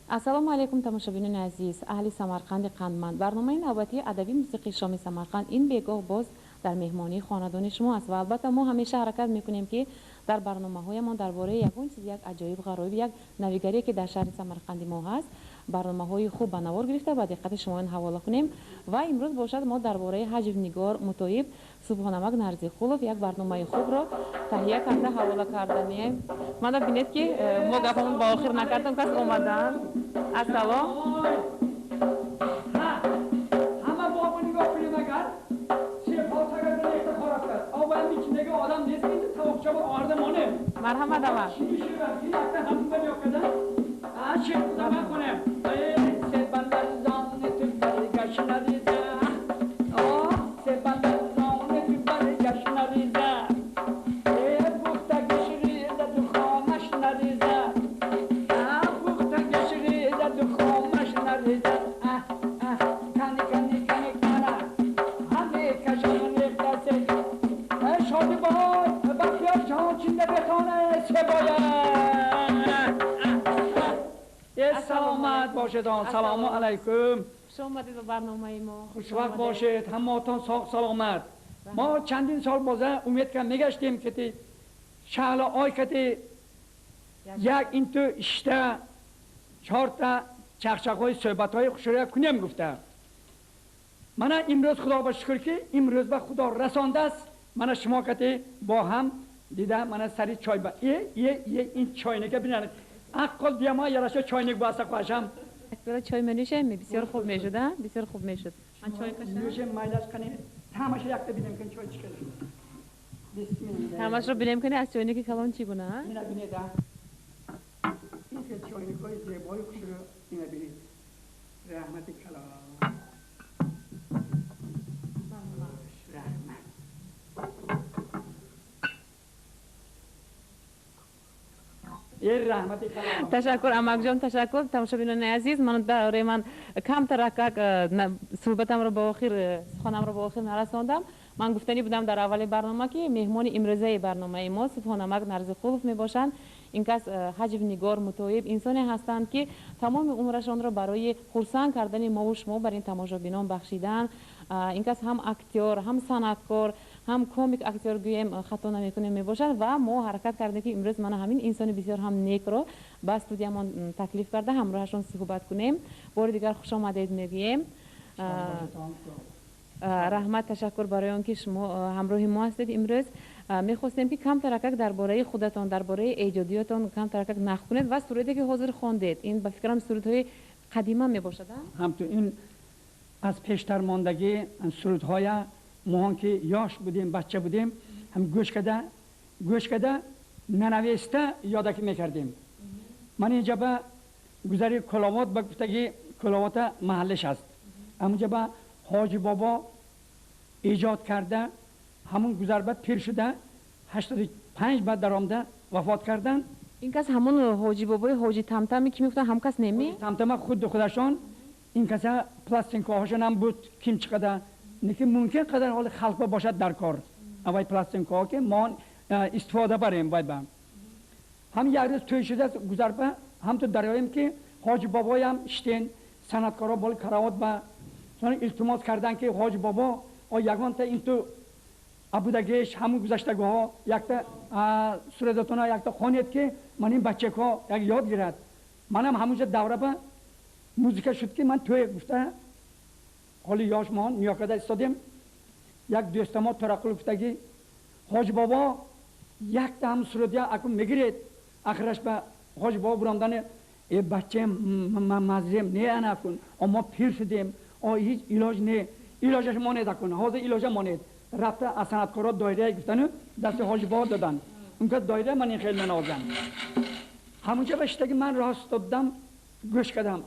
Ассалому алайкум, тамошобинони азиз, аҳли Самарқанди қандманд. Барномаи навбатии адабии мусиқии шоми Самарқанд ин бегоҳ боз дар меҳмонии хонадони шумо аст ва албатта мо ҳамеша ҳаракат мекунем, ки дар барномаҳоямон дар бораи ягон чиз, як аҷоиб ғароиб, як навигарие, ки дар шаҳри Самарқанди мо ҳаст, барномаҳои хуб ба навор гирифта ба диққати шумоён ҳавола кунем. Ва имрӯз бошад, мо дар бораи ҳаҷвнигор мутоиб Субҳонамак Нарзихулов як барномаи хубро таҳия карда ҳавола карданем. Мана бинед, ки мо гапамон ба охир накардам, кас омаданд. Ассалом. Ҳама бобо нигоҳ кунем, агар сепотага рехта хорафтад. Обам ичидаги одам нест, ки товоқча оварда монем. Марҳамат, ава. Чӣ мешавад, ки якта ҳамба ёкада? А шеър худам хонем. Себаларзон ту баргаш нариза, о себаларзон ту баргаш нариза, э пухтагиш риза ту хомаш нариза, а пухтагиш риза ту хомаш нариза. Кани, кани, кани, кана ҳаме кашон рехтасе. Шоди бой, бахтиёр ҷон, чинда бехона себоя. Саломат бошедон, салому алайкум. Хуш омадед ба барномаи мо. Хушвақт бошед, ҳамаатон соғ саломат. Мо чандин сол боза умед кам мегаштем, ки шаҳла ой кати як инту ишта чорта чақчақҳои суҳбатҳои хушрӯя кунем гуфта. Мана имрӯз худо ба шукр, ки имрӯз ба худо расондааст. Мана шумо кати бо ҳам дида, мана сари чой ба е е е ин чойника бинед. Аққол диама яраша чойник боса қошам. Як чой менӯшем, бисёр хуб мешуд, а? Бисёр хуб мешуд. Ман чой кашам. Нӯшем, майлаш қани. Тамаша якта бинем кун чой чӣ кунад. Бисмилла. Тамашро бинем кунӣ аз чойники калон чӣ гуна, а? Ина бинед, а? Ин хел чойникҳои зебои хушро ина бинед. Раҳмати калон. Раҳмат. Ташаккур, амакҷон, ташаккур. Тамошобинони азиз, ман барои ман камтаракак суҳбатамро ба охир, суханамро ба охир нарасондам. Ман гуфтанӣ будам дар аввали барнома, ки меҳмони имрӯзаи барномаи мо Субҳонамак Нарзиқулов мебошанд. Ин кас ҳаҷвнигор мутоиб инсоне ҳастанд, ки тамоми умрашонро барои хурсанд кардани мову шумо бар ин тамошобинон бахшиданд. Ин кас ҳам актёр, ҳам санъаткор, ҳам комик актёр гӯем, хато намекунем, мебошад. Ва мо ҳаракат кардем, ки имрӯз мана ҳамин инсони бисёр ҳам некро ба студиямон таклиф карда ҳамроҳашон суҳбат кунем. Бори дигар хуш омадед мегӯем. Раҳмат, ташаккур барои он ки шумо ҳамроҳи мо ҳастед имрӯз. Мехостем, ки камтаракак дар бораи худатон, дар бораи эҷодиётон камтаракак нақл кунед ва суруде, ки ҳозир хондед, ин ба фикрам сурудҳои қадима мебошад. Ҳамту ин аз пештар мондагӣ сурудҳоя моҳон, ки ёш будем, бача будем, ҳам гӯш када гӯш када нанависта ёдаки мекардем. Ман инҷа ба гузари Куловот, ба гуфтаги Куловота маҳаллиш аст, ҳамунҷа ба Ҳоҷи Бобо эҷод карда, ҳамун гузарба пир шуда, 85 ба даромда вафот карданд. Ин кас ҳамун Ҳоҷи Бобои Ҳоҷи Тамтаме, ки мегуфтанд, ҳам кас неми? Тамтама худ худашон. Ин каса пластинкаҳошон ҳам буд, ким чӣ қадар лекин мумкин қадар ҳоли халқба бошад дар кор авай пластинкаҳо, ки мо истифода барем. Вай ба ҳам як рӯз тӯй шуда гузарба, ҳамту дарёем, ки Ҳоҷи Бобоям иштен санъаткоро бол каравот ба илтимос карданд, ки Ҳоҷи Бобо о ягонта инту абудагеш ҳамун гузаштагоҳо якта сурататона якта хонед, ки ман ин бачакҳо як ёд гирад. Манам ҳамунҷа давра ба музыка шуд, ки ман тӯй гуфта ҳоли ёш моҳон ниёкада истодем. Як дӯстамо Торақул гуфтаги: «Ҳоҷи Бобо, якта ҳам сурудия акун мегиред». Ахираш ба Ҳоҷи Бобо буромдани: «Э бачаем, мазрем не, ана акун мо пир шудем, о ҳеҷ илоҷ не, илоҷаш монед, акун ҳозир илоҷа монед». Рафта аз санъаткоро доира гуфтану дасти Ҳоҷи Бобо доданд. Он кас доира ман ин хел менавозам. Ҳамунҷа ба шитаги ман рост додам, гӯш кардам,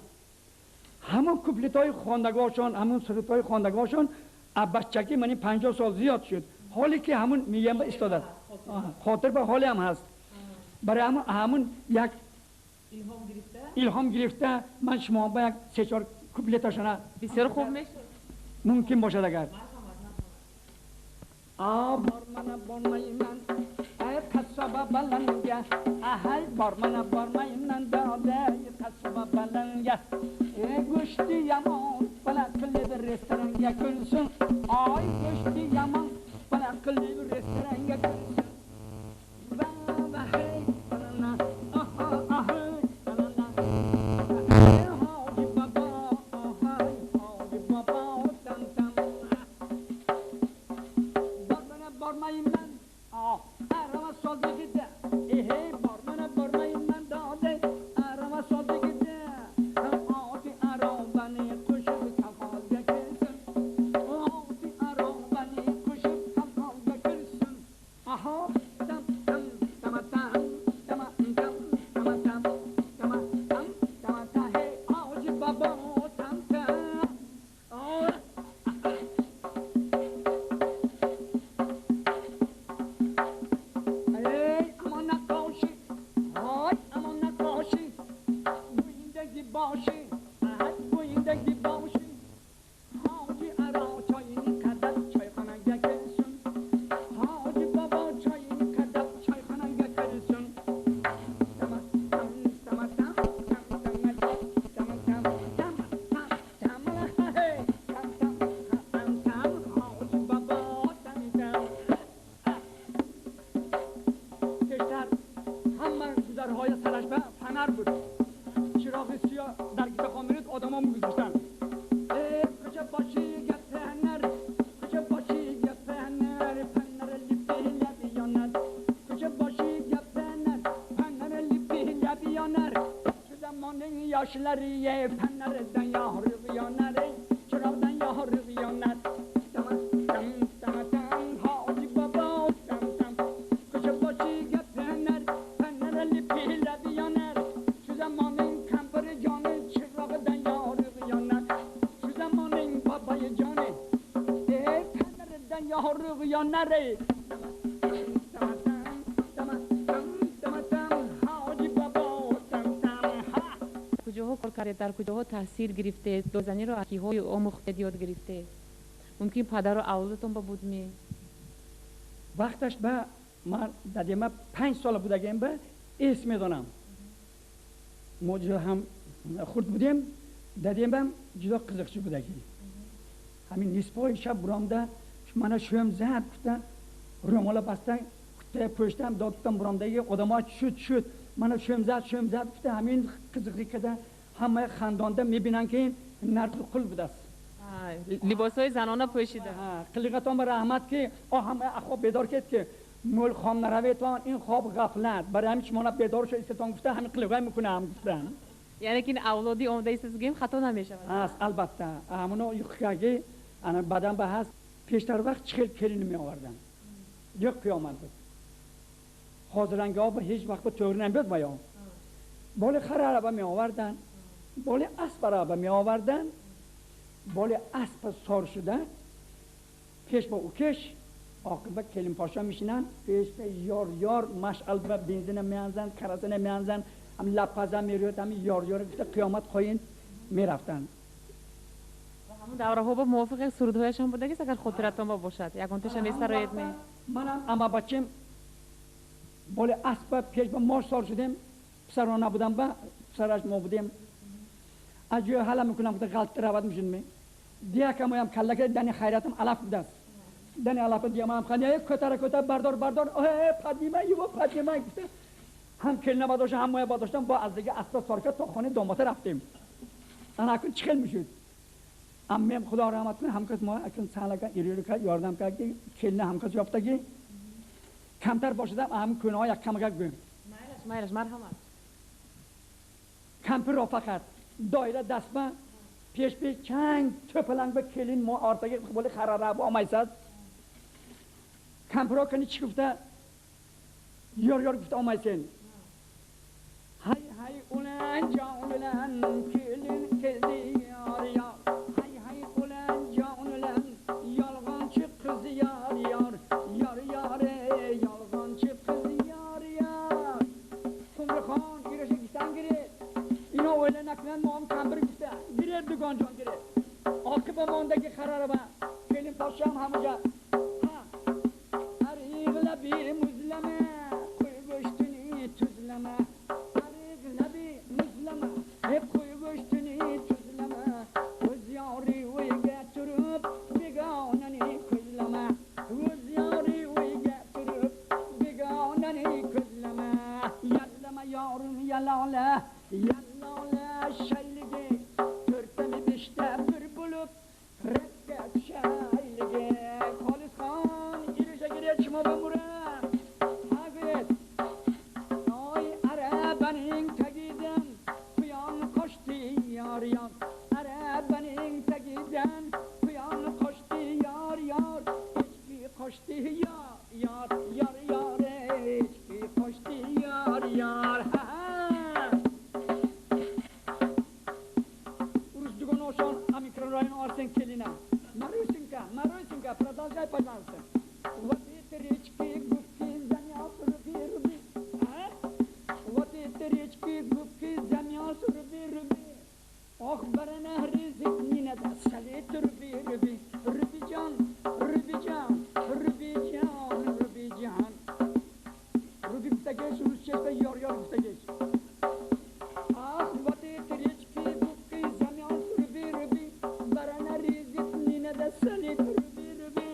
ҳамон куплетҳои хондагоҳошон, ҳамон сурудҳои хондагоҳошон аз бачагӣ ман ин 50 сол зиёд шуд, ҳоле ки ҳамун миям ба истодааст, хотир ба ҳоле ҳам ҳаст. Барои ҳамун як илҳом гирифта ман шумо ба як се чор куплеташона Бисёр хуб мешуд. Мумкин бошад агар. А бормана бормайман ай қассоба баланга, аҳай бормана бормайман додай. qasba balanga go'shti yomon bala qilib restoranga kulsin oy go'shti yomon bala qilib restoranga kulsin va va hey balana aha aha balana hoji baba hay hoji baba tam tam bormana bormayman arava soldigida hey bormana bormayman dode arava soldigida oti arovani qo'shib kolxozga kirsin oti arovani qo'shib kolxozga kirsin aha tam tam tam tam tam tam tam tam tam tam tam tam hey hoji baba tam tam ey aman naqoshi hoy aman naqoshi bo'yindagi boshi ay bo'yindagi boshi hoji aro choyini qadab choyxonaga kirsin hoji bobo choyini qadab choyxonaga kirsin tam tam tam tam tam tam tam tam tam tam tam hey tam tam tam tam hoji bobo tam tam пештар ҳама гузарҳои сараш ба фанар буд чироғи сиёҳ дар китобхон мерид одамо мегузаштанд куҷа боши гап фанар куҷа боши гап фанар фанар липи лаби ёнар куҷа боши гап фанар фанар липи лаби ёнар shu zamonning yoshlari fanaridan yorug' yonar chiroqdan yorug' yonar tam tam tam tam hoji bobo tam tam ko'cha boshiga fanar fanar lipi labi yonar shu zamonning kampiri joni chirog'idan yorug' yonar shu zamonning boboyi joni fanaridan yorug' yonar tam tam tam tam tam tam hoji bobo tam tam ha куҷоҳо кор кардед, дар куҷоҳо таҳсил гирифтед, дозаниро аз киҳо омӯхтед, ёд гирифтед? Мумкин падару авлодатон ба будми? Вақташ ба ман дадема 5 сола будагем ба эс медонам. Мо ҷудо ҳам хурд будем, дадемам ҷудо qiziqchi будагӣ. Ҳамин нисфои шаб буромда мана шӯм зад гуфта рӯмола баста куттая пӯштам додтам буромдаги одамо шуд шуд мана шӯм зад гуфта ҳамин qiziqlik карда ҳамаи хандонда мебинанд ки нарди қул будааст. Либосҳои занона пӯшида. Қилиқатон ба раҳмат ки ҳамаи ахоб бедор кед ки мӯл хом нараветон ин хоб ғафлат барои ҳамин шумона бедор шо истетон гуфта ҳамин қилиқай мекунам гуфтам. Яъне ки ин авлоди омодаистаз гӯем хато намешавад. Аст албатта ҳамоно юқкаги ана бадан ба ҳаст пештар вақт чӣ хел келин меоварданд як қиёмат буд. Ҳозиранги ба ҳеҷ вақт ба тӯғри намебиёд ва ё боли хар араба меоварданд боли асп араба меоварданд боли асп сор шуда пеш ба укеш оқиба келинпошо мешинанд пеш ба ёр ёр машъал ба бензина меанзанд карасина меанзанд ҳам лабпаза мерӯяд ҳамин ёр ёр гуфта қиёмат қоин мерафтанд. Ҳамон давраҳо ба мувофиқи сурудҳояшон будагист агар хотиратон ба бошад ягонташа месароед ме? Манам ама бачем боли аспа пеш ба мош сор шудем писаро набудам ба писараш мо будем аз ҷои ҳала мекунам гуфта ғалт равад мешуд диякамоям каллака дани хайратам алаф будааст дани алафа диямам ханда көтара көтара бардор бардор падима ива падима гуфта ҳам келина бадоштам ҳам моя бадоштам бо аз дига аспа сор кард то хонаи домота рафтем. Ана акун чӣ хел мешуд? Аммем худо раҳмат кунад ҳамкас мо акун салака ирирука ёрдам кард ки келина ҳамкас ёфтагӣ камтар бошадам ҳам кӯнаҳо як камакак гӯем. Майлаш майлаш марҳамат. Кампирро фақат доира дастма пеш пеш чанг тӯпаланг ба келин мо ортаги боли харара омайсад кампиро кани чӣ гуфта ёр ёр гуфта омайсен ҳай ҳай улан ҷон улан келин келди ёр ёр ҳай ҳай улан ҷон улан yolg'onchi qiz yor yor yor yor yolg'onchi qiz yor yor Qumrixon yurishga gitsan gired ино o'yla накунанд мо ҳам кампир гуфта гиред дугонҷон гиред оқиба мондаги харарава келин подшоҳам ҳамуҷа ариғлаби muzlama qo'y go'shtini tuzlama ariqlabi muzlama Yalala yalala shayligi to'rttami beshta bir bo'lib rakka tushayligi. Xolisxon irisha giret shimo va mura ha oy arabaning tagidan quyon qochdi yor yor, arabaning tagidan quyon qochdi yor yor, echki qochdi yor yor yor yor, echki qochdi yor yor. Urus dugonoshon mikrorayon olsang kelina. Marusinka, Marusinka, продолжай, пожалуйста. Вот это речки губки замяс руби руби. Вот это речки губки замяс руби руби. Ох, барана ризик нинада салет руби руби. Рубиджан, Рубиджан, Рубиджан, Рубиджан. Руби гуфтагеш, русча yor yor гуфтагеш. Ах, вот это речки губки замяс руби руби. Барана ризик нинада салет руби руби.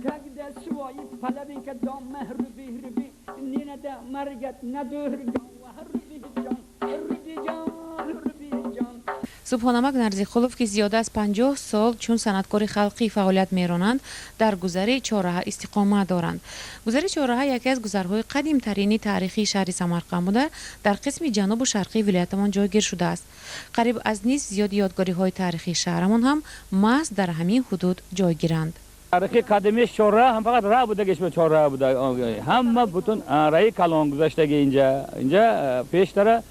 Когда свои половинка дома руби руби. Нинада маргат надур гова Рубиджан, Рубиджан, Рубиджан. Субҳонамак Нарзиқулов, ки зиёда аз 50 сол чун санъаткори халқӣ фаъолият меронанд, дар гузари Чорраҳа истиқомат доранд. Гузари Чорраҳа яке аз гузарҳои қадимтарини таърихии шаҳри Самарқанд буда, дар қисми ҷанубу шарқии вилоятамон ҷойгир шудааст. Қариб аз нисф зиёди ёдгориҳои таърихии шаҳрамон ҳам маҳз дар ҳамин ҳудуд ҷойгиранд. Таърихи қадимии Чорраҳа ҳам фақат раҳ будагиш ба Чорраҳа буда. Ҳама бутун раи калон гузаштагӣ инҷа. Инҷа пештара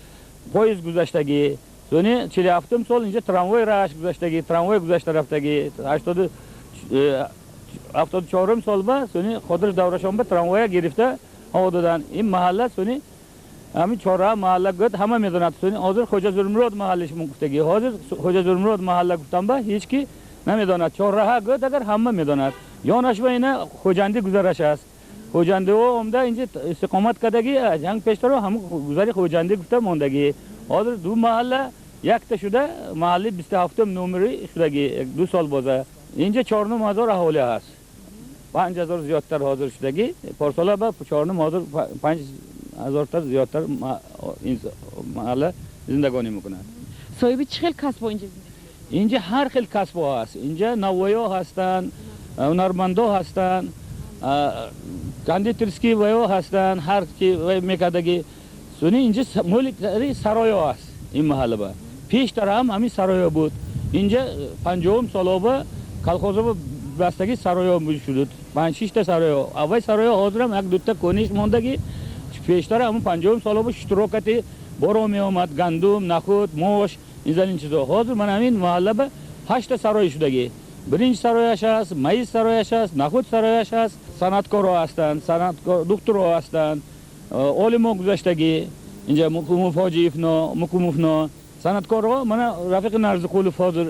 поезд гузаштагӣ. Сони 47 сол инҷа трамвай раҳаш гузаштагӣ, трамвай гузашта рафтагӣ. 74 сол ба сони Қодир даврашон ба трамвая гирифта омадан. Ин маҳалла сони ҳамин Чорраҳа маҳалла гӯяд ҳама медонад. Сони ҳозир Хоҷа Зулмурод маҳаллаш гуфтагӣ. Ҳозир Хоҷа Зулмурод маҳалла гуфтам ба ҳеҷ ки намедонад. Чорраҳа гӯяд агар ҳама медонад. Ёнаш ба ина Хоҷандӣ гузараш аст. Хоҷандиҳо омда инҷа истиқомат кардагӣ, ҷанг пештаро ҳамун гузари Хоҷандӣ гуфта мондагӣ. Ҳозир ду маҳалла якта шуда, маҳалли 27 номери шудагӣ, 2 сол боза. Инҷа 4,5 ҳазор аҳолӣ ҳаст. 5 ҳазор зиёдтар ҳозир шудагӣ. Порсола ба 4,5 ҳазор, 5 ҳазортар зиёдтар маҳалла зиндагонӣ мекунад. Соҳиби чӣ хел касбҳо инҷа зиндагӣ? Инҷа ҳар хел касбҳо ҳаст. Инҷа навоё ҳастанд, ҳунармандо ҳастанд, кондитерский ваё ҳастанд, ҳар ки мекардагӣ. Сони инҷа моли сароё ҳаст ин маҳалла ба. Пештар ҳам ҳамин сароё буд. Инҷа 50 солоба колхозоба бастагӣ сароё шуд. 5-6 та сароё. Аввал сароё ҳозир ҳам як дута кониш мондагӣ. Пештар ҳамун 50 солоба шутрокати боро меомад, гандум, нахуд, мош, ин зан ин чизо. Ҳозир ман ҳамин маҳалла ба 8 та сароё шудагӣ. Биринҷ сарояш ҳаст, маиз сарояш ҳаст, нахуд сарояш ҳаст, санъаткорҳо ҳастанд, санъаткор духтурҳо ҳастанд, олимо гузаштагӣ. Инҷа Мукумов Ҳоҷиевно, Мукумовно, санъаткорҳо мана Рафиқи Нарзиқулов ҳозир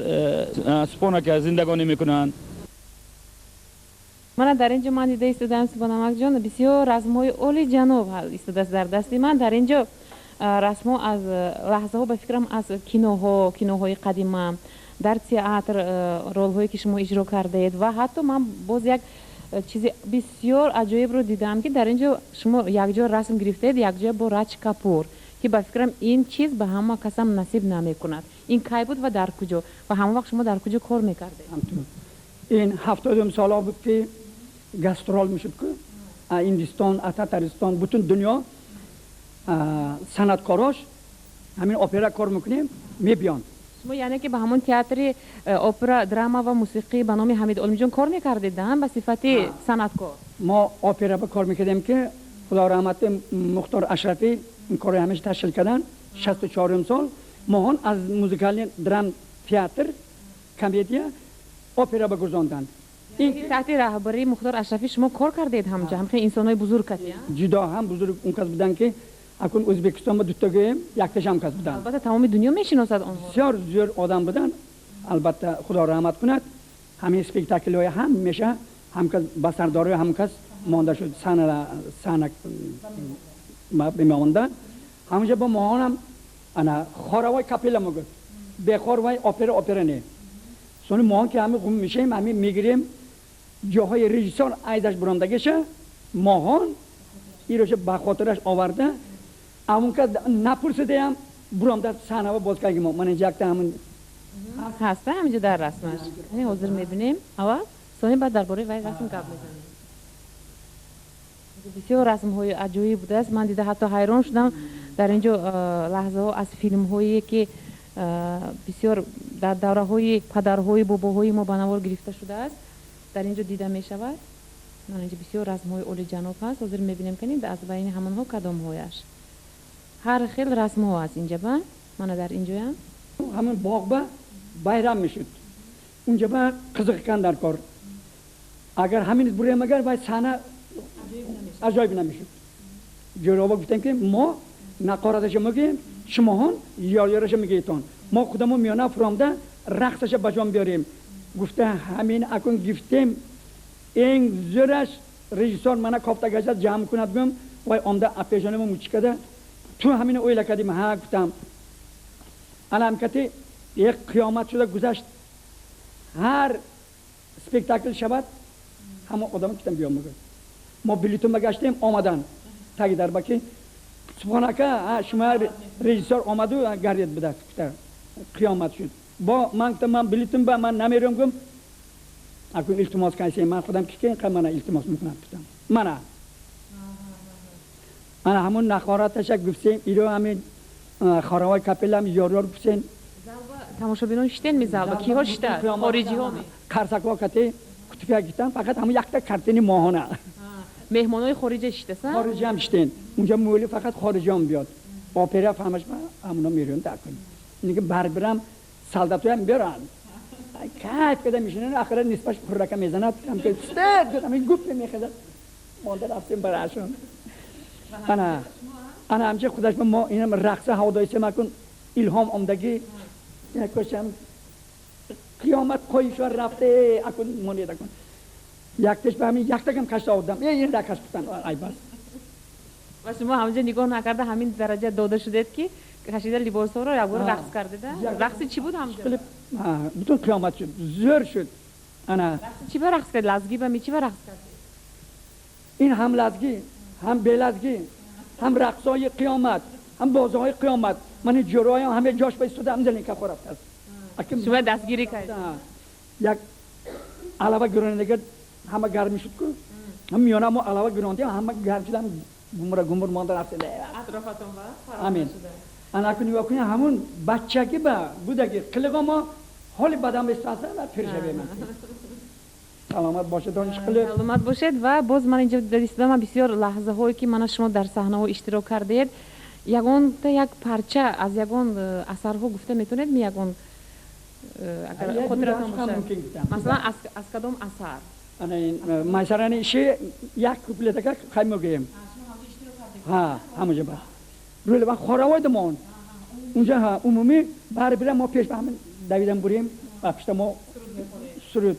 Субҳон ака зиндагонӣ мекунанд. Мана дар инҷо ман дида истодаам, Субҳонамакҷон, бисёр расмҳои олиҷаноб истодааст дар дасти ман. Дар инҷо расмҳо аз лаҳзаҳо, ба фикрам, аз киноҳо, киноҳои қадима, дар театр ролҳое ки шумо иҷро кардаед ва ҳатто ман боз як чизи бисёр аҷоибро дидам, ки дар инҷо шумо якҷо расм гирифтаед, якҷоя бо Раҷ Капур, ки ба фикрам ин чиз ба ҳама касам насиб намекунад. Ин кай буд ва дар куҷо? Ва ҳамон вақт шумо дар куҷо кор мекардед? Ин 70 солҳо буд, ки гастрол мешуд, ки Ҳиндистон, Татаристон, бутун дунё санъаткорош ҳамин опера кор мекунем, мебиёнд. Шумо яъне ки ба ҳамон театри опера, драма ва мусиқӣ ба номи Ҳамид Олимҷон кор мекардед, ба сифати санъаткор? Мо опера ба кор мекардем, ки худо раҳмати Мухтор Ашрафӣ ин корро ҳамеша ташкил кардан. 64 сол моҳон аз музыкальный драм театр комедия опера ба гузонданд. Таҳти раҳбарии Мухтор Ашрафӣ шумо кор кардед ҳамҷо, ҳамхел инсонҳои бузург каси? Ҷудо ҳам бузург он кас буданд, ки акун Ӯзбекистон ба дутагӯем якташам кас буданд. Албатта тамоми дунё мешиносад онҳо. Бисёр зӯр одам буданд. Албатта худо раҳмат кунад. Ҳамин спектаклҳои ҳамеша ҳамкас ба сардории ҳамкас монда шуд, саҳна бимонданд. Ҳамонҷо бо моҳонам ана хоравой капелла мегӯфт. Бехор вай опера опера не. Сони моҳон ки ҳамин ғум мешем, ҳамин мегирем ҷоҳои режиссёр айдаш бурондагиша моҳон ироша ба хотираш оварда Амун ка напурсидаям буромда саҳнава боз кардем. Ман инҷа якта ҳамун ҳаст ҳаминҷо дар расмаш. Ҳозир мебинем. Аввал сони баъд дар бораи вай расм гап мезанем. Бисёр расмҳои аҷоиб будааст. Ман дида ҳатто ҳайрон шудам. Дар инҷо лаҳзаҳо аз филмҳое ки бисёр дар давраҳои падарҳои бобоҳои мо ба навор гирифта шудааст, дар инҷо дида мешавад. Ман инҷо бисёр расмҳои олиҷаноб ҳаст. Ҳозир мебинем ки аз байни ҳамонҳо кадомҳояш. Ҳар хел расмҳо аст инҷа ба. Мана дар инҷоям. Ҳамон боғ ба байрам мешуд. Унҷа ба қизиқ кан дар кор. Агар ҳамин бурем агар вай саҳна аҷоиб намешуд. Ҷӯроба гуфтем ки мо нақораташа мегӯем, шумоҳон ёр-ёраша мегӯетон. Мо худамон миёна фуромда рақсаша ба ҷон биёрем. Гуфта ҳамин акун гифтем эн зӯраш режиссёр мана кофтагаша ҷамъ кунад гум вай омда пешонамо мучикада ту ҳамина o'йла кардим ҳа гуфтам. Анамкати як қиёмат шуда гузашт. Ҳар спектакл шавад ҳама одам китам биём мегӯяд. Мо билетон гаштем омадан таги дарба ки Субҳон ака шумо режиссёр омаду гардид будааст гуфта қиёмат шуд. Бо ман гуфтам ман билетон ба ман намерам гум акун илтимос кардем ман худам ки ки мана илтимос мекунам гуфтам. Мана ана ҳамун нақораташа гуфтем иро ҳамин хоравай капеллам ёр-ёр гуфтем. Тамошобинон шитен ми залба киҳо шита хориҷиҳо қарсакҳо кате кутуфия гирифтан фақат ҳамун якта картини моҳона. Меҳмонои хориҷа шитаса? Хориҷи ҳам шитен. Унҷа муаллиф фақат хориҷиҳам биёд. Опера фаҳмаш ҳамуно мерӯем дар кун. Ин барбирам солдатоям биёранд. Кайф када мешинанд ахира нисбаш пуррака мезанад ҳам ки стед ҳамин гуп мехезад. Монда рафтем барашон. Ана ана ҳамча худаш мо инам рақса ҳаводоисе макун илҳом омдагӣ якошам қиёмат қоишо рафте акун монед акун. Якташ ба ҳамин яктагам кашта одам. Ин ракаш гуфтан ай бас. Ва шумо ҳамҷа нигоҳ накарда ҳамин дараҷа дода шудед ки кашида либосҳоро якбора рақс кардеда? Рақси чӣ буд ҳамҷа? Бутун қиёмат шуд. Зӯр шуд. Ана. Рақси чӣ ба рақс кард? Лазгӣ ба ми чӣ ба рақс кард? Ин ҳам лазгӣ, ҳам белазгӣ, ҳам рақсҳои қиёмат, ҳам бозиҳои қиёмат. Ман ҷӯроям ҳама ҷош ба истода ҳам зеленка хӯрафтааст. Шумо дастгирӣ кард. Як алава гиронидага ҳама гарм мешуд ку. Ҳам миёна мо алава гирондем, ҳама гарм шуд, ҳам гумра гумур монда рафтем. Атрофатон ба? Амин. Ана акун нигоҳ кунед ҳамун бачагӣ ба будаги қилиқо мо ҳоли бадам истаса ва пир шавем. Саломат бошед дониш қилиқ. Саломат бошед ва боз ман инҷо дидам бисёр лаҳзаҳое ки мана шумо дар саҳнаҳо иштирок кардед. Ягонта як парча аз ягон асарҳо гуфта метавонед ми ягон агар хотиратон бошад? Масалан аз кадом асар? Ана ин майсарани иши як куплетака хай мегӯем. Ҳа, ҳамонҷа ба. Рӯли ва хоравой дамон. Унҷа ҳа умумӣ барбира мо пеш ба ҳамин давидан бурем ва пишта мо суруд.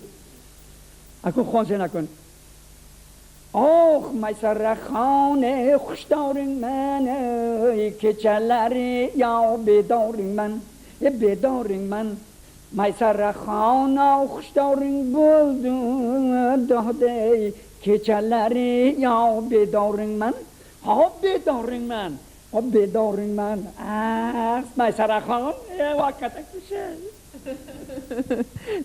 Акун хонсе накун. Ох, майсарахоне хушдорин ман, кечалари ё бедорин ман, бедорин ман. Майсарахона хушдорин булду доде, кечалари ё бедорин ман, ҳо бедорин ман, ҳо бедорин ман. Ах, майсарахон, ваката куше.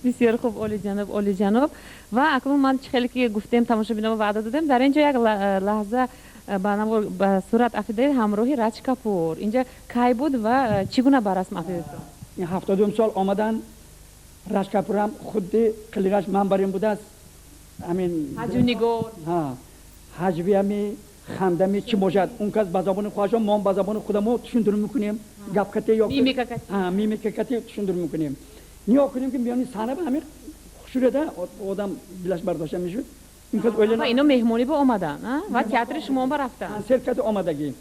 Бисёр хуб, олиҷаноб, олиҷаноб. Ва акнун ман чӣ хеле ки гуфтем тамошобиномо ваъда додем, дар ин ҷо як лаҳза ба сурат афтидаед ҳамроҳи Раҷ Капур. Инҷа кай буд ва чӣ гуна ба расм афтидед? Ин 72 сол омадан Раҷ Капурам худди қилиғаш ман барин будааст. Ҳамин ҳаҷв нигор. Ҳа, ҳаҷви ҳами хандами чӣ бошад? Он кас ба забони хоҳашон, мо ба забони худамо тушундур мекунем. Гап кате ё мимика кате. Ҳа, мимика кате тушундур мекунем. Нигоҳ кунем ки миёни саҳна ба ҳамин хушурада одам дилаш бардошта мешуд. Ин кас ойлана ино меҳмонӣ ба омадан, а? Ва театри шумо ба рафтан. Консерт кате омадагӣ.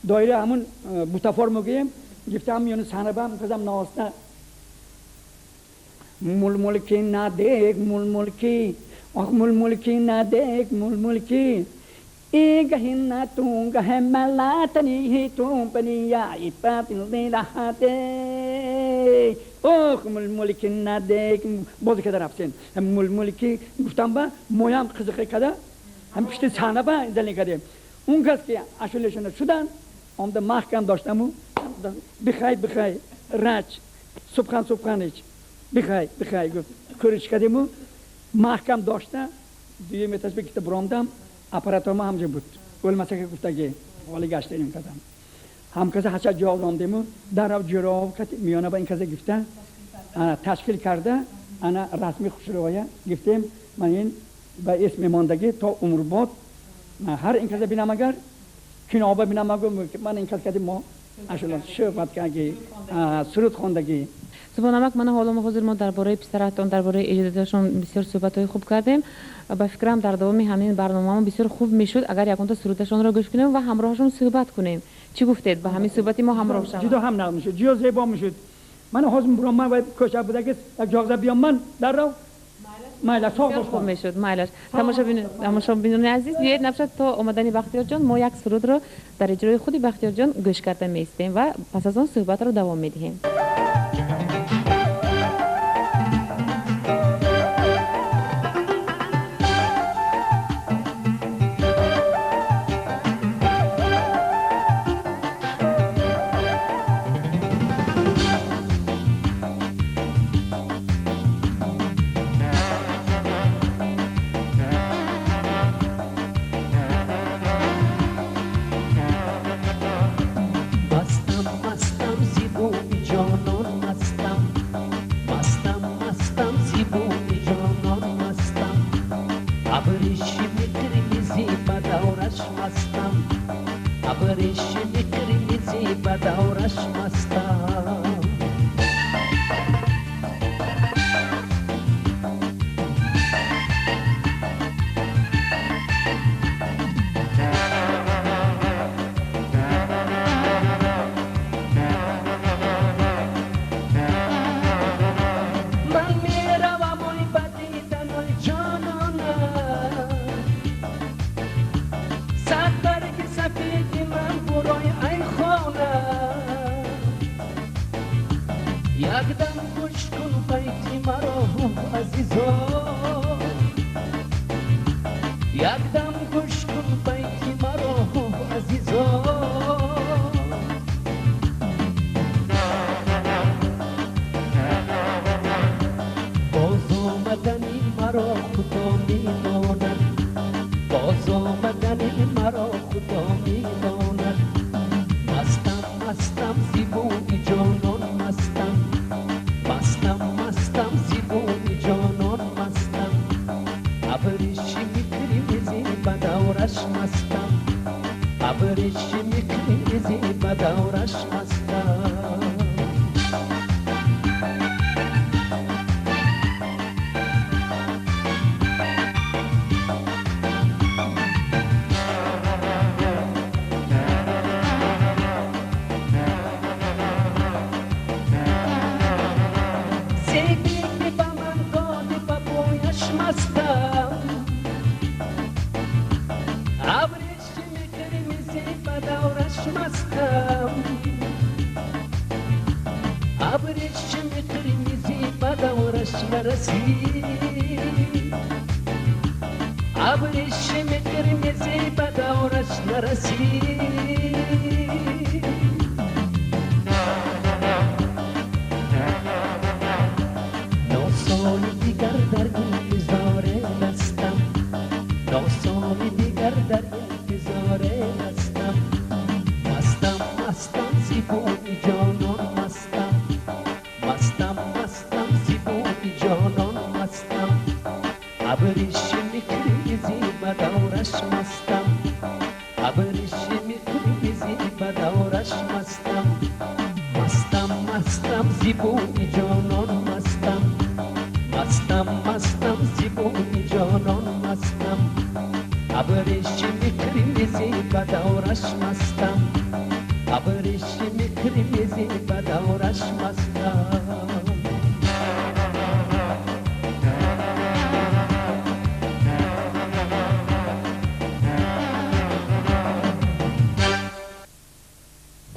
Доира ҳамун бутафор мегӯем, гифта ҳам миёни саҳна ба ҳам касам носта. Мулмулки надек, мулмулки, ох мулмулки надек, мулмулки. Игахинна тунга хемалатани тумпания ипатилдилахате. Ох, мулмулки надек, бози када рафтен. Мулмулки гуфтам ба моям қизиқе када, ҳам пишти саҳна ба залин кадем. Он кас ки ашулешона шудан, омда маҳкам доштаму бихай бихай рач субхан субханич бихай бихай гуфт кӯриш кардему маҳкам дошта дуюм этаж ба гифта буромдам аппаратома ҳамҷо буд o'lmasaga гуфтаги ҳоли гашта ин кадам ҳамказа ҳача ҷо омдему дарав ҷуров кати миёна ба ин каза гифта ана ташкил карда ана расми хушрӯя гифтем ман ин ба эс мемондагӣ то умрбод ҳар ин каза бинам агар киноба бинам ман ин кас кади мо ашула суҳбат кардаги суруд хондагӣ. Субҳонамак, мана ҳоло мо ҳозир мо дар бораи писаратон, дар бораи эҷодиёташон бисёр суҳбатҳои хуб кардем. Ба фикрам дар давоми ҳамин барномамо бисёр хуб мешуд агар ягонта сурудашонро гӯш кунем ва ҳамроҳашон суҳбат кунем. Чӣ гуфтед? Ба ҳамин суҳбати мо ҳамроҳ шаванд. Ҷудо ҳам нағз мешуд, ҷудо зебо мешуд. Ман ҳозир буром ман вай кӯча будаги як ҷоғза биём ман даррав майла соғ хуб мешуд. Майлаш. Тамошобинони азиз, биёед набошад то омадани Бахтиёрҷон мо як сурудро дар иҷрои худи Бахтиёрҷон гӯш карда меистем ва пас аз он суҳбатро давом медиҳем.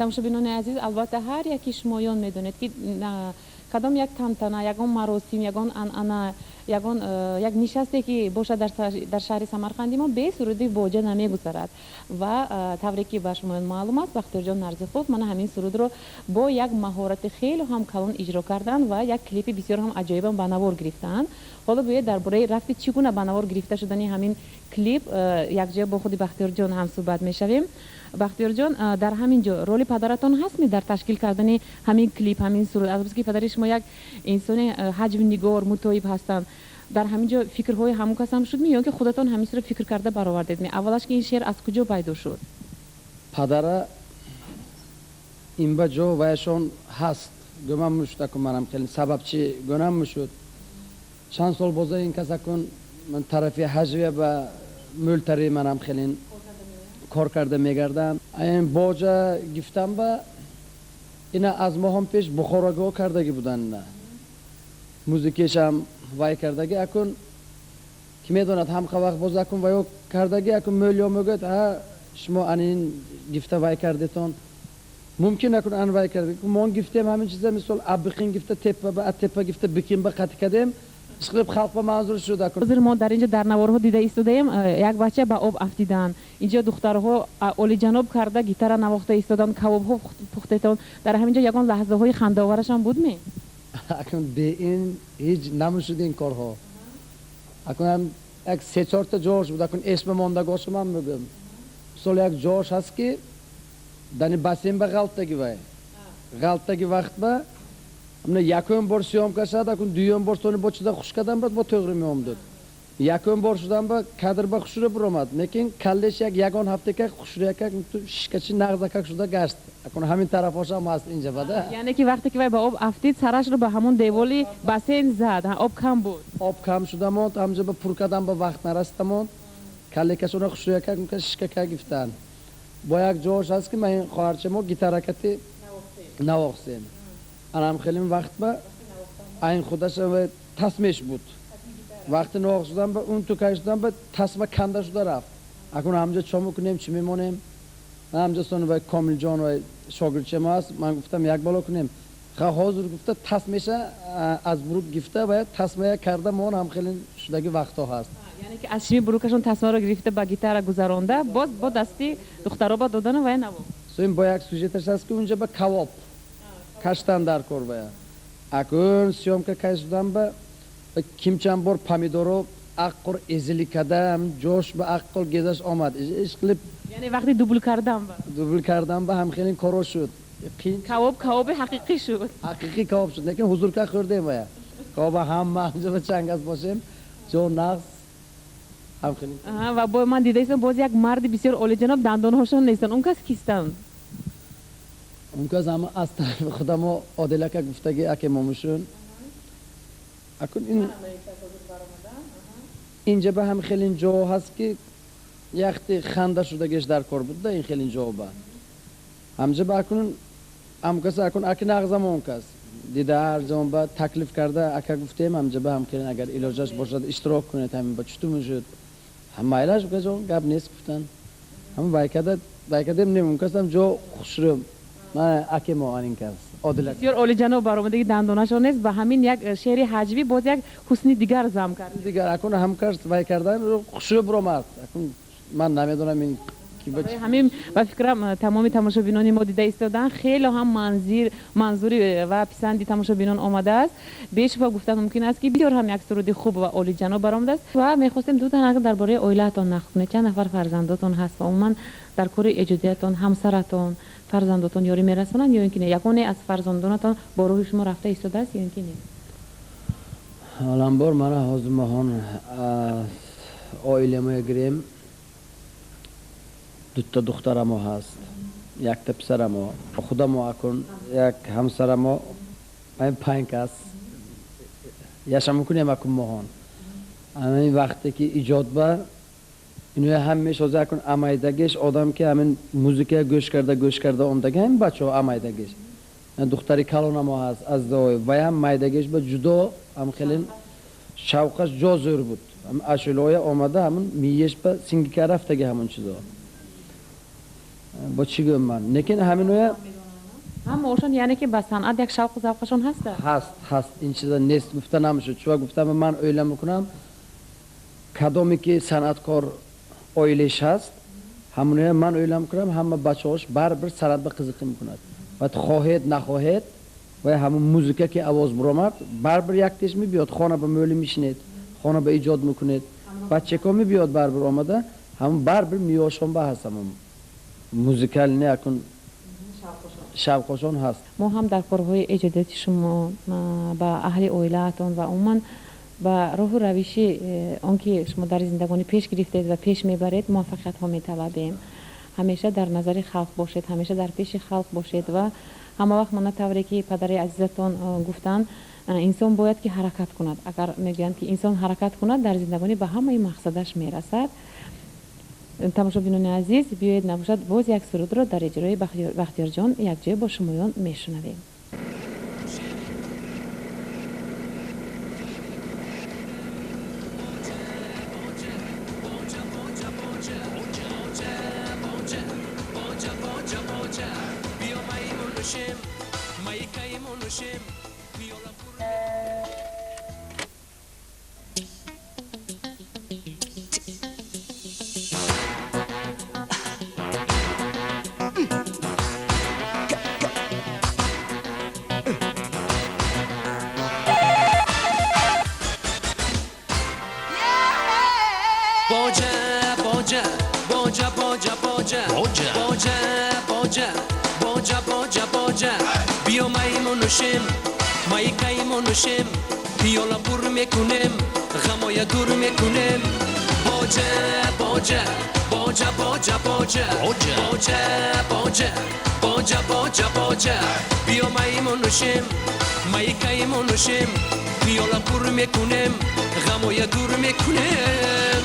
Тамошобинони азиз, албатта ҳар яки шумоён медонед ки кадом як тантана, ягон маросим, ягон анъана Ягон як нишасте ки бошад дар шаҳри Самарқанди мо, бе суруди боҷа намегузарад. Ва тавре ки ба шумоён маълум аст, Бахтиёрҷон Нарзиқов мана ҳамин сурудро бо як маҳорати хеле ҳам калон иҷро карданд ва як клипи бисёр ҳам аҷоибам ба навор гирифтаанд. Ҳоло биёед, дар бораи рафти чӣ гуна ба навор гирифта шудани ҳамин клип якҷоя бо худи Бахтиёрҷон ҳам суҳбат мешавем. Бахтиёрҷон, дар ҳамин ҷо роли падаратон ҳастми дар ташкил кардани ҳамин клип, ҳамин суруд? Азбаски падари шумо як инсони ҳаҷвнигор, мутоиб ҳастанд, дар ҳамин ҷо фикрҳои ҳамон кас ҳам шудми ё ки худатон ҳамин суро фикр карда баровардедми? Аввалаш ки ин шеър аз куҷо пайдо шуд? Падара ин ба ҷо ваяшон ҳаст, гумам мушуд, акун манам хеле сабабчи гунам мушуд. Чанд сол боза ин кас акун ман тарафи ҳаҷвия ба мӯлтари манам хеле кор карда мегардам. Ин боҷа гифтам ба ина аз моҳом пеш бухорогоҳ кардагӣ будан, ина музикешам вай кардагӣ. Акун ки медонад, ҳамқа вақт боз акун ваё кардагӣ, акун мӯлё мегӯяд, ҳа, шумо анин гифта вай кардетон, мумкин акун ан вай кард. Мон гифтем ҳамин чиза, мисол абиқин гифта теппа ба теппа гифта бикин ба қати кадем, ишқилиб халқ ба манзур шуд акун. Ҳозир мо дар инҷо дар наворҳо дида истодаем, як бача ба об афтидан, инҷо духтарҳо олиҷаноб карда гитара навохта истоданд, кабобҳо пухтетон. Дар ҳамин ҷо ягон лаҳзаҳои хандаоварашам будме? Акун бе ин ҳеҷ намешуд ин корҳо. Акун як се чорта ҷош буд, акун эсма мондагошо ман мегӯям. Мисол, як ҷош ҳаст ки дани бассейн ба ғалтаги, вай ғалтаги вақт ба якум бор съёмка шад, акун дуюм бор сони бо чиза хуш кардам, баъд бо тӯғри меомдуд. Якум бор шудам ба кадр ба хушрӯ биромад, лекин каллеш як ягон ҳафтакак хушрӯякак шишкачи нағзакак шуда гашт. Акун ҳамин тарафошам ҳаст инҷа бада. Яъне ки вақте ки вай ба об афтид, сарашро ба ҳамон деволи бассейн зад, об кам буд. Об кам шуда монд, ҳамҷа ба пур кардам ба вақт нарасида монд, каллекашона хушрӯякак шишкакак гифтанд. Бо як ҷош ҳаст ки ман ин хоҳарча мо гитаракати навохсем, анам хеле вақт ба айн худаш тасмеш буд. Вақти навох шудан ба он тукай шудан ба тасма канда шуда рафт. Акун ҳамҷа чо мекунем, чӣ мемонем? Ҳамҷа сони вай Комилҷон, вай шогирдча мо аст, ман гуфтам, як бало кунем. Ха, ҳозир гуфта тасмеша аз бурук гифта ва тасмая карда мон, ҳам хеле шудаги вақтҳо ҳаст. Яъне ки аз шими бурукашон тасмаро гирифта, ба гитара гузаронда, боз бо дасти духтаро ба додану вай навохт. Соин бо як сюжеташ ҳаст ки унҷа ба кавоб каштан дар кор бая. Акун съёмка кай шудан ба кимчанд бор помидоро аққур эзили кадам, ҷош ба аққур гезаш омад. Ишқилиб. Яъне вақти дубл кардан ба. Дубл кардан ба ҳам хеле коро шуд. Кавоб кавоби ҳақиқӣ шуд. Ҳақиқӣ кавоб шуд, лекин ҳузурка хӯрдем вая. Кавоба ҳама ҳамҷа ба чангас бошем, ҷо нағз ҳам хеле. Ва бо ман дида истам, боз як марди бисёр олиҷаноб, дандонҳошон нестанд. Он кас кистанд? Он кас ҳама аз тарафи худамо Одилака гуфтаги аке момушун. Акун ин инҷа ба ҳам хеле ҷо ҳаст ки яхти ханда шудагиш дар кор буда, ин хеле ҷо ба. Ҳамҷа ба акун ҳам кас акун аки нағзам, он кас дида ҳар ҷон ба таклиф карда ака гуфтем, ҳамҷа ба ҳам хеле агар илоҷаш бошад, иштирок кунед ҳамин ба, чуту мешуд. Ҳам майлаш ҷон, гап нест гуфтан. Ҳам вайкада вайкадем не, он кас ҳам ҷо хушрӯ. Ман аке мо анин кас. Одила. Бисёр олиҷаноб баромадаги, дандонашон нест, ба ҳамин як шеъри ҳаҷвӣ боз як ҳусни дигар зам кард. Дигар акун ҳам кас вай кардан хушрӯ биромад. Акун ман намедонам ин ҳамин ба фикрам тамоми тамошобинони мо дида истодаанд, хеле ҳам манзир манзури ва писанди тамошобинон омадааст. Бешубҳа гуфтан мумкин аст ки бисёр ҳам як суруди хуб ва олиҷаноб баромадааст. Ва мехостем ду тан дар бораи оилаатон нақл кунед. Чанд нафар фарзандотон ҳаст ва умуман дар кори эҷодиятон ҳамсаратон, фарзандотон ёрӣ мерасонанд ё ин ки не? Ягоне аз фарзандонатон бо роҳи шумо рафта истодааст ё ин ки не? Авваланбор мана ҳозир моҳон оиламоя гирем, дута духтарамо ҳаст, якта писарамо, худамо, акун як ҳамсарамо, панҷ кас яшаму кунем. Акун моҳон ҳамин вақте ки иҷод ба иноя ҳамеш ҳозир акун амайдагиш одам ки ҳамин музика гӯш карда, гӯш карда омдаги, ҳамин бачаҳо амайдагиш, духтари калонамо ҳаст аз ваям майдагиш ба ҷудо ҳам хеле шавқаш ҷо зӯр буд. Ашулоя омада ҳамун миеш ба сингика рафтаги ҳамун чизо. Бо чӣ гӯям ман, лекин ҳаминоя Ҳамаошон яъне ки ба санъат як шавқу завқашон ҳаста? Ҳаст, ҳаст, ин чиза нест гуфта намешуд. Чува гуфтам ман оила мекунам, кадоме ки санъаткор оилеш ҳаст, ҳамоне ман оила мекунам, ҳама бачаҳош барибир санъат ба қизиқӣ мекунад. Баъд хоҳед нахоҳед, ва ҳамон музыка ки овоз баромад, барибир як теш мебиёд, хона ба мӯли мешинед, хона ба иҷод мекунед, бачако мебиёд барибир омада, ҳамон барибир миёшон ба ҳаст, ҳамон музыкальный акун шавқошон ҳаст. Мо ҳам дар корҳои эҷодияти шумо ба аҳли оилаатон ва умуман ба роҳу равиши он ки шумо дар зиндагонӣ пеш гирифтед ва пеш мебаред муваффақиятҳо металабем. Ҳамеша дар назари халқ бошед, ҳамеша дар пеши халқ бошед ва ҳама вақт мана тавре ки падари азизатон гуфтанд, инсон бояд ки ҳаракат кунад. Агар мегӯянд ки инсон ҳаракат кунад, дар зиндагонӣ ба ҳамаи мақсадаш мерасад. Тамошобинони азиз, биёед набошад боз як сурудро дар иҷрои Бахтиёрҷон якҷоя бо шумоён мешунавем. پیالا پر میکنیم، غمای دور میکنیم. باجه باجه باجه باجه باجه باجه باجه باجه باجه باجه بیا میمون نوشیم، میکیمون نوشیم، پیالا پر میکنیم، غمای دور میکنیم.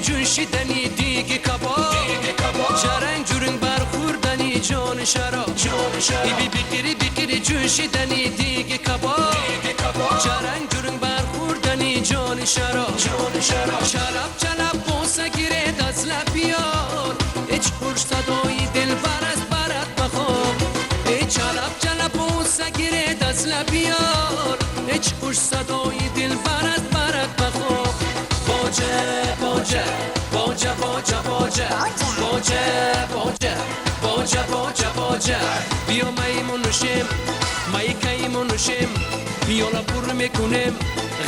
جوشیدنی دیگ کباب، چرنگ جورنگ برخوردنی جان شراب. بی بکری بکری جوشیدنی دیگ کباب، چرنگ جورنگ برخوردنی جان شراب. شراب چلب بوسه گیرد از لبیار، اچ خوش صدای دلبر از برد بخواب. چلب چلب بوسه گیرد از لبیار، اچ خوش صدای دلبر از برد بخواب. باجه باجه باجه باجه باجه باجه باجه باجه باجه باجه بیا میمون نوشیم، میکیمون نوشیم، پیالا پر میکنیم،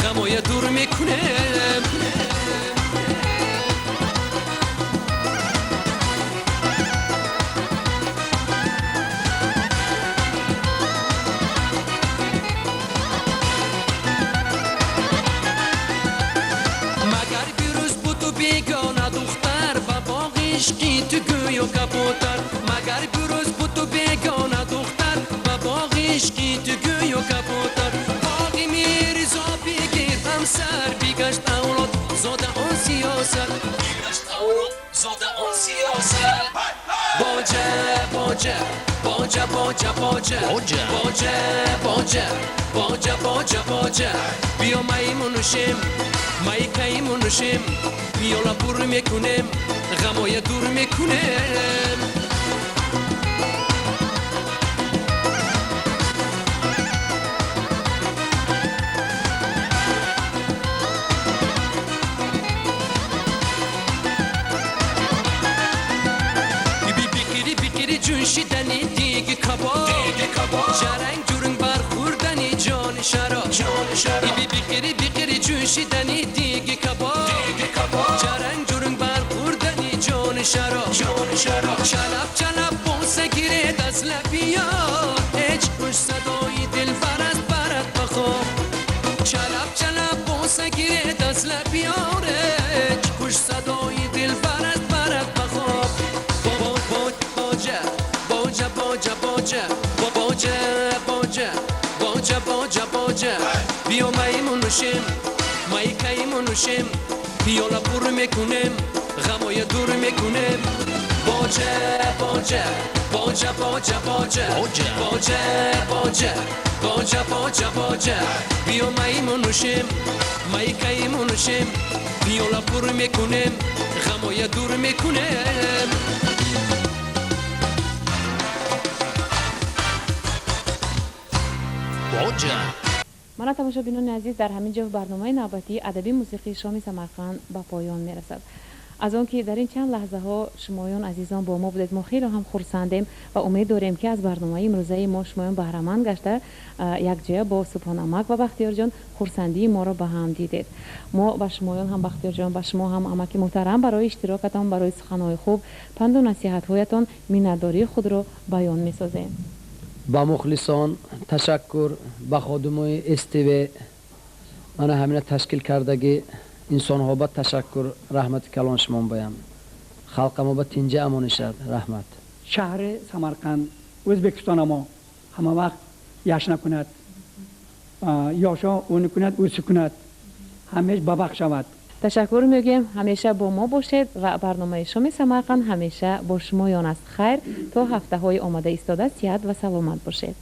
غمای دور میکنیم. عشقی تو گوی و کبوتر، مگر بروز بود تو بیگانه دختر، با باغ عشقی تو گوی و کبوتر. باغ میرزا بگیر همسر، بگشت اولاد زاده آن سیاست، بگشت اولاد زاده آن سیاست. باجه باجه باجه باجه باجه باجه باجه باجه باجه باجه بیا میمون نوشیم، میکیمون نوشیم، پیالا پر میکنیم، غمای دور میکنیم. بی بکری بکری جوشیدنی دیگ کباب، چرنگ جورنگ برخوردنی جان شراب. بی بکری بکری جوشیدنی دیگ کباب، چرنگ جورنگ برخوردنی جان شراب. چلب چلب بوسه گیرد از لبیار، اچ خوش صدای دلبر از برد بخواب. چلب چلب بوسه گیرد از لبیار، اچ خوش صدای دلبر از برد بخواب. باجه باجه باجه باجه باجه باجه باجه باجه باجه بیا میمون نوشیم، میکیمون نوشیم، پیالا پر میکنیم، غمای دور میکنیم. باجه باجه Боҷа, боҷа, боҷа, боҷа, боҷа, боҷа, боҷа, боҷа. Биё майму нӯшем, майкайму нӯшем, пиёла пур мекунем, ғамоя дур мекунем. Боҷа. Мана, тамошобинони азиз, дар ҳамин ҷо барномаи навбатии адабии мусиқии шоми Самарқанд ба поён мерасад. Аз он ки дар ин чанд лаҳзаҳо шумоён азизон бо мо будед, мо хеле ҳам хурсандем ва умед дорем, ки аз барномаи имрӯзаи мо шумоён баҳраманд гашта, якҷоя бо Субҳон амак ва Бахтиёрҷон хурсандии моро ба ҳам дидед. Мо ба шумоён ҳам, Бахтиёрҷон, ба шумо ҳам, амаки муҳтарам, барои иштирокатон, барои суханҳои хуб, панду насиҳатҳоятон миннатдории худро баён месозем. Ба мухлисон ташаккур, ба ходимои СТВ, мана ҳамина ташкил кардагӣ инсонҳо ба ташаккур, раҳмати калон шумон баям. Халқамо ба тинҷа амонишад, раҳмат. Шаҳри Самарқанд, O'zbekiston мо ҳама вақт яшна кунад, ёшо уни кунад, ӯси кунад, ҳамеш бабахт шавад. Ташаккур мегӯем, ҳамеша бо мо бошед ва барномаи шоми Самарқанд ҳамеша бо шумоён аст. Хайр, то ҳафтаҳои омада истода, сиҳат ва саломат бошед.